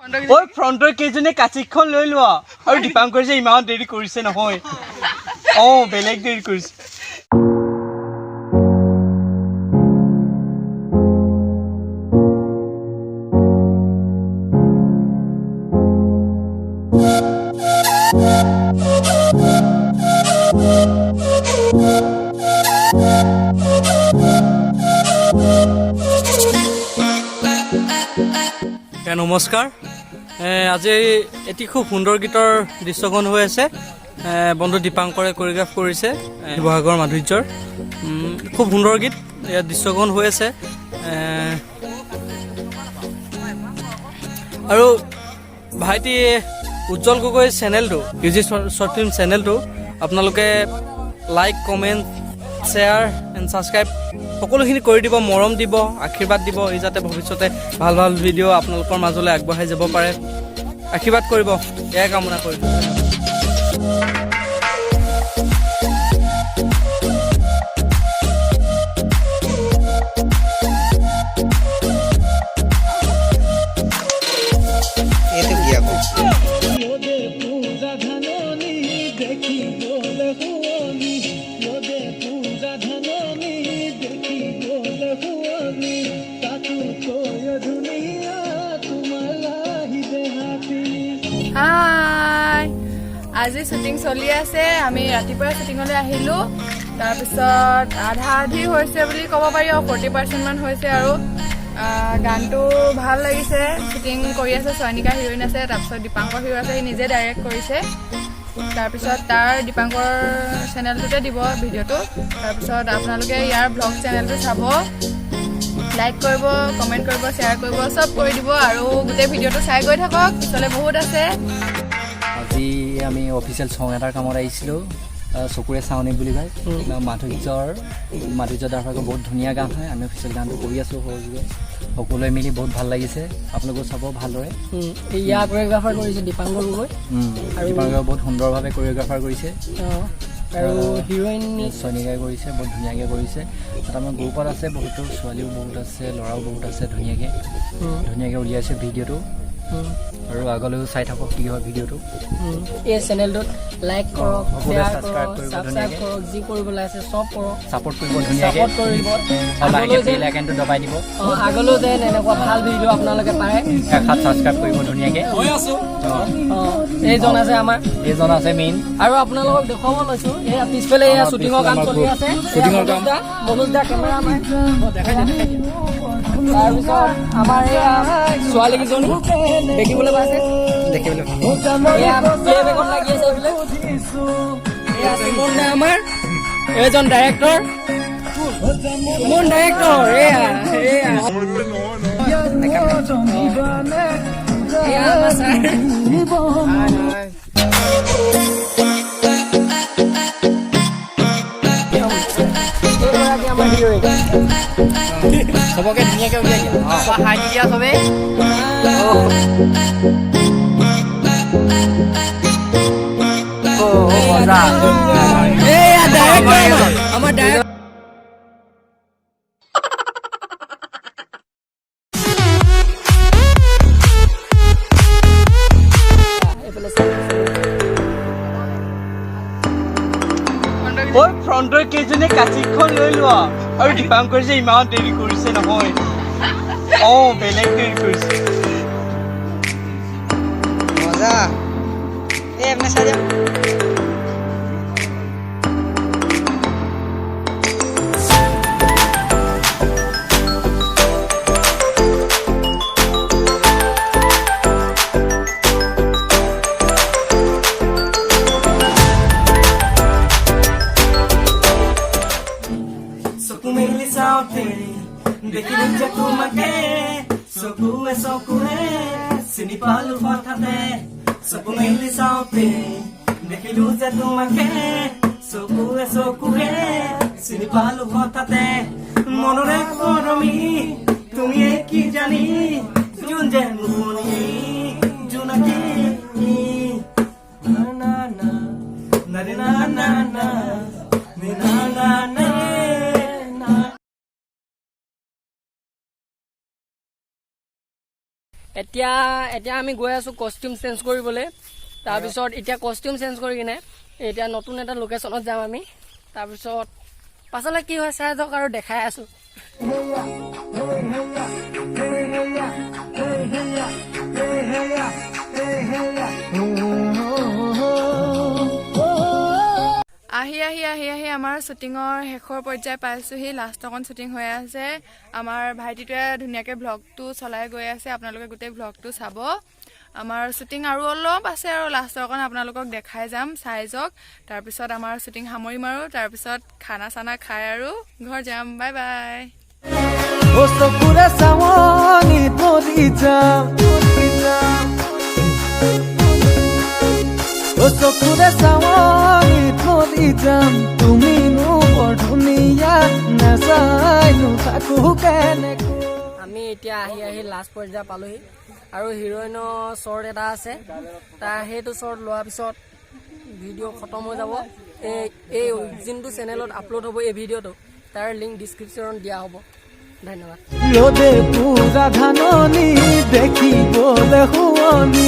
ঐ, ফ্ৰণ্টৰ কেইজনে কাচিখন লৈ লোৱা। আৰু দীপাংকৰ যে ইমান দেৰি কৰিছে নহয়, বেলেগ দেৰি কৰিছে। নমস্কাৰ। আজি এটি খুব সুন্দৰ গীতৰ দৃশ্যগ্ৰহণ হৈ আছে। বন্ধু দীপাংকৰে কৰিগ্ৰাফ কৰিছে, শিৱসাগৰ মাধুৰ্যৰ। খুব সুন্দৰ গীত ইয়াত দৃশ্যগ্ৰহণ হৈ আছে। আৰু ভাইটি উজ্জ্বল গগৈ চেনেলটো, ইউ জি শ্বৰ্ট ফিল্ম চেনেলটো আপোনালোকে like, comment, share and subscribe সকলোখিনি কৰি দিব, মৰম দিব, আশীৰ্বাদ দিব, ই যাতে ভৱিষ্যতে ভাল ভাল ভিডিঅ' আপোনালোকৰ মাজলৈ আগবঢ়াই যাব পাৰে। আশীৰ্বাদ কৰিব, এয়াই কামনা কৰিলোঁ। এইটো কি আকৌ? হাই, আজি শ্বুটিং চলি আছে। আমি ৰাতিপুৱাই শ্বুটিঙলৈ আহিলোঁ। তাৰপিছত আধা আধি হৈছে বুলি ক'ব পাৰি আৰু, 40% মান হৈছে। আৰু গানটো ভাল লাগিছে। শ্বুটিং কৰি আছে, চয়নিকা হিৰইন আছে, তাৰপিছত দীপাংকৰ হিৰ' আছে, সি নিজে ডাইৰেক্ট কৰিছে। তাৰপিছত তাৰ দীপাংকৰ চেনেলটোতে দিব ভিডিঅ'টো। তাৰপিছত আপোনালোকে ইয়াৰ ব্লগ চেনেলটো চাব, লাইক কৰিব, কমেণ্ট কৰিব, শ্বেয়াৰ কৰিব, চব কৰি দিব আৰু গোটেই ভিডিঅ'টো চাই গৈ থাকক, পিছলৈ বহুত আছে। আজি আমি অফিচিয়েল চং এটাৰ কামত আহিছিলোঁ, চকুৰে চাউনি বুলি কয়। মাধুৰ্য দাৰ ভাগৰ বহুত ধুনীয়া গান হয়। আমি অফিচিয়েল গানটো কৰি আছোঁ সহযোগে সকলোৱে মিলি। বহুত ভাল লাগিছে, আপোনালোকেও চাব ভালদৰে। ইয়াৰ কৰিঅ'গ্ৰাফাৰ কৰিছে দীপাংকৰ গগৈ। দীপাংকৰ বহুত সুন্দৰভাৱে কৰিঅ'গ্ৰাফাৰ কৰিছে। আৰু হিৰইন চয়নিকাই কৰিছে, বহুত ধুনীয়াকৈ কৰিছে। তাত আমাৰ গ্ৰুপত আছে বহুতো ছোৱালীও বহুত আছে, ল'ৰাও বহুত আছে। ধুনীয়াকৈ ধুনীয়াকৈ উলিয়াইছে ভিডিঅ'টো আৰু আগলৈও চাই থাকক কি হয় ভিডিঅ'টো। এই চেনেলটোত লাইক কৰক, সকলোৱে শ্বেয়াৰ subscribe কৰক, কৰিব ছাবস্ক্ৰাইব ধুনীয়াকে। কৰক, যি কৰিবলৈ আছে চব কৰক। ছাপোৰ্ট কৰিব ধুনীয়াকৈ। ছাপোৰ্ট কৰিব। আৰু লাহেকৈ আগলৈ যেন বেল আইকনটো দবাই দিব। আগলৈও যেন এনেকুৱা ভাল ভিডিঅ' আপোনালোকে পাৰে। এষাত ছাবস্ক্ৰাইব কৰিব ধুনীয়াকৈ। এইজন আছে আমাৰ এইজন আছে মেইন। আৰু আপোনালোকক দেখুৱাব লৈছো, এয়া পিছফালে এয়া শ্বুটিঙৰ কাম চলি আছে। শ্বুটিঙৰ কাম। মনোজ দা কেমেৰা আমাৰ। তাৰপিছত আমাৰ এয়া ছোৱালীকেইজনী দেখিবলৈ পাইছে। দেখিবলৈ। এয়া প্লেবেকত লাগি আছে এইবিলাক। এয়া সুমন দা আমাৰ, এইজন ডাইৰেক্টৰ সুমন ডাইৰেক্টৰ। এয়া এয়া এয়া আমাৰ ছাৰ। এইগৰাকী আমাৰ হিৰইন। চবকে ধুনীয়াকৈ উলিয়াই দিয়া, হাই দিয়া চবেই। মজা। এয়া ডাইৰেক্টৰ আমাৰ, ডাইৰেক্টৰ। এইফালে চাই। ঐ, ফ্ৰণ্টৰ কেইজনে কাচিখন লৈ লোৱা। আৰু দীপাংকৰ যে ইমান দেৰি কৰিছে নহয়, বেলেগ দেৰি কৰিছে। মজা। এই আপুনি চাই দিয়ক। চকু মেলি চাওঁতে দেখিলো যে তোমাকে, চকুৱে চকুৱে চিনি পালো হঠাতে। চকু মেলি চাওঁতে দেখিলো যে তোমাকে, চকুৱে চকুৱে চিনি পালো হঠাতে। মনৰে কৰমি তুমি কি জানি, যোন যেন মুকনি জোনাকী। না না না না ৰে না না না নে না না না না। এতিয়া আমি গৈ আছোঁ কষ্টিউম চেঞ্জ কৰিবলৈ। তাৰপিছত এতিয়া কষ্টিউম চেঞ্জ কৰি কিনে এতিয়া নতুন এটা লোকেশ্যনত যাম আমি। তাৰপিছত পাছলৈ কি হয় চাই যাওক আৰু দেখাই আছোঁ। আহি আহি আহি আহি আমাৰ শ্বুটিঙৰ শেষৰ পৰ্যায় পাইছোঁহি। লাষ্ট অকণ শ্বুটিং হৈ আছে। আমাৰ ভাইটিটোৱে ধুনীয়াকৈ ভ্লগটো চলাই গৈ আছে। আপোনালোকে গোটেই ভ্লগটো চাব। আমাৰ শ্বুটিং আৰু অলপ আছে আৰু লাষ্টৰ অকণ আপোনালোকক দেখাই যাম, চাই যাওক। তাৰপিছত আমাৰ শ্বুটিং সামৰিম আৰু তাৰপিছত খানা চানা খাই আৰু ঘৰ যাম। Bye bye. ও চকুৰে চাৱনি পৰি যাম, ও চকুৰে চাৱনি পৰি যাম। তুমিনো বৰ ধুনীয়া, নাচাইনো থাকো কেনেকৈ? আমি এতিয়া আহি আহি লাষ্ট পৰ্যায় পালোহি আৰু হিৰইনৰ শ্বৰ্ট এটা আছে। তাৰ সেইটো শ্বৰ্ট লোৱাৰ পিছত ভিডিঅ' খতম হৈ যাব। এই যোনটো চেনেলত আপলোড হ'ব এই ভিডিঅ'টো, তাৰ লিংক ডিছক্ৰিপশ্যনত দিয়া হ'ব। ধন্যবাদ। ৰ'দে পুৰা ধাননি, দেখিবলে শুৱনি।